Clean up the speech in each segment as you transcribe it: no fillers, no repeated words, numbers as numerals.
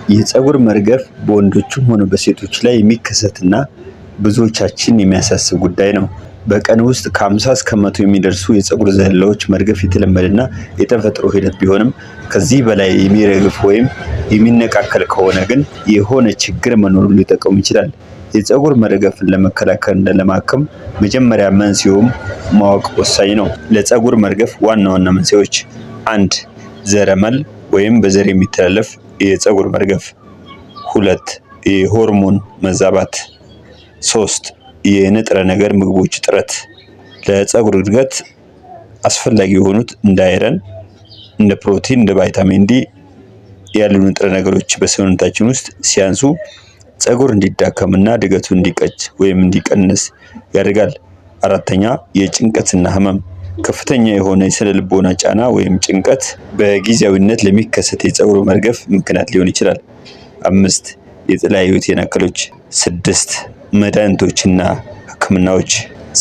የፀጉር መርገፍ በወንዶችም ሆነ በሴቶች ላይ የሚከሰትና ብዙዎቻችን የሚያሳስብ ጉዳይ ነው። በቀን ውስጥ ከ50 እስከ 100 የሚደርሱ የፀጉር ዘለላዎች መርገፍ የተለመደና የተፈጥሮ ሂደት ቢሆንም፣ ከዚህ በላይ የሚረግፍ ወይም የሚነቃቀል ከሆነ ግን የሆነ ችግር መኖሩን ሊጠቁም ይችላል። የፀጉር መርገፍን ለመከላከልና ለማከም መጀመሪያ መንስኤውን ማወቅ ወሳኝ ነው። ለፀጉር መርገፍ ዋና ዋና መንስኤዎች፦ 1. ዘረመል ወይም በዘር የሚተላለፍ የፀጉር መርገፍ። 2. የሆርሞን መዛባት። 3. የንጥረ ነገር ምግቦች እጥረት። ለፀጉር እድገት አስፈላጊ የሆኑት እንደ iron፣ እንደ ፕሮቲን፣ እንደ ቫይታሚን ዲ ያሉ ንጥረ ነገሮች በሰውነታችን ውስጥ ሲያንሱ ፀጉር እንዲዳከምና እድገቱ እንዲቀጭ ወይም እንዲቀንስ ያደርጋል። አራተኛ፣ የጭንቀትና ህመም። ከፍተኛ የሆነ የስነ ልቦና ጫና ወይም ጭንቀት በጊዜያዊነት ለሚከሰት የፀጉር መርገፍ ምክንያት ሊሆን ይችላል። አምስት፣ የተለያዩ የጤና እክሎች። ስድስት፣ መድኃኒቶችና ህክምናዎች።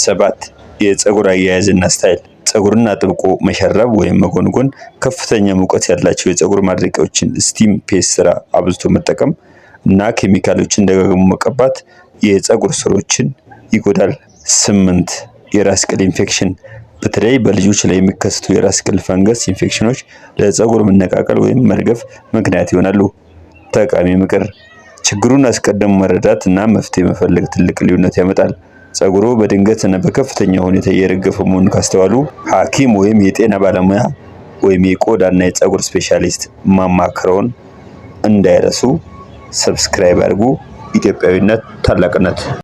ሰባት፣ የፀጉር አያያዝና style። ፀጉርን አጥብቆ መሸረብ ወይም መጎንጎን፣ ከፍተኛ ሙቀት ያላቸው የፀጉር ማድረቂያዎችን steam ፔስትራ አብዝቶ መጠቀም እና ኬሚካሎችን ደጋግሞ መቀባት የፀጉር ስሮችን ይጎዳል። ስምንት፣ የራስ ቅል ኢንፌክሽን። በተለይ በልጆች ላይ የሚከሰቱ የራስ ቅል ፈንገስ ኢንፌክሽኖች ለፀጉር መነቃቀል ወይም መርገፍ ምክንያት ይሆናሉ። ጠቃሚ ምክር፦ ችግሩን አስቀድሞ መረዳት እና መፍትሄ መፈለግ ትልቅ ልዩነት ያመጣል። ፀጉሮ በድንገት እና በከፍተኛ ሁኔታ እየረገፈ መሆኑን ካስተዋሉ ሐኪም ወይም የጤና ባለሙያ ወይም የቆዳ እና የፀጉር specialist ማማከርዎን እንዳይረሱ። Subscribe ያድርጉ። ኢትዮጵያዊነት ታላቅነት።